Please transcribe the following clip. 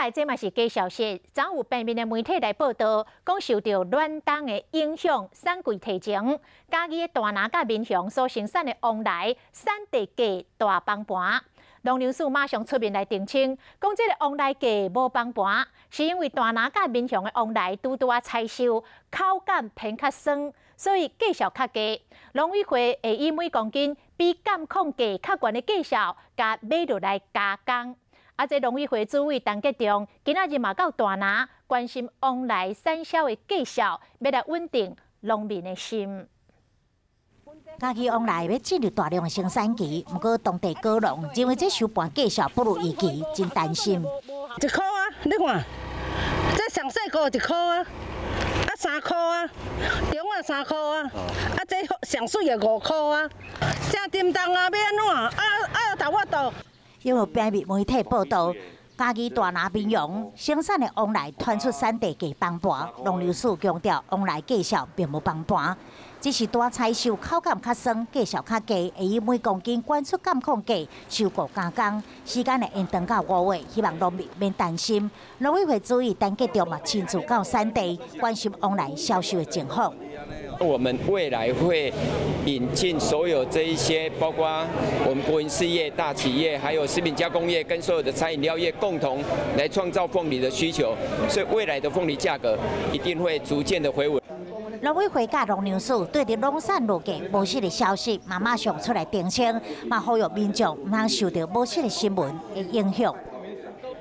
來這嘛是假消息，昨有平面的媒體來報道，講受著暖冬的影響，產季提前，嘉義的大林佮民雄所生產的旺來產地價大崩盤。農糧署馬上出面來澄清，講這个旺來價無崩盤，是因為大林佮民雄的旺來拄拄仔採收，口感偏較酸，所以價數較低。農委會會以每公斤比監控價較懸的價數，共買落來加工。啊，這農委會主委陳吉仲今仔日嘛到大林關心旺來產銷的價數，欲來穩定農民的心。嘉義旺來欲進入大量的生產期，毋過當地果農認為這收盤價數不如預期，真擔心。一箍啊，你看，這上細個一箍啊，啊三箍啊，中仔三箍啊，啊這上媠的5箍啊，誠沉重啊，欲按怎？啊啊，頭我倒。因為平面媒體報道，嘉義大林民雄生產的旺來傳出產地價崩盤，農糧署強調旺來價數並無崩盤，只是拄採收口感較酸，價數較低，會以每公斤懸出監控價收購加工，時間會延長到5月，希望農民免擔心。農委會主委陳吉仲嘛親自到產地關心旺來銷售的情況。我們未來會引進所有這一些，包括我們國營事業、大企業，還有食品加工業跟所有的餐飲料業，共同來創造鳳梨的需求，所以未來的鳳梨價格一定會逐漸的回穩。農委會佮農糧署對著農產落價無實的消息，嘛馬上出來澄清，嘛呼籲民眾毋通受著無實的新聞的影響。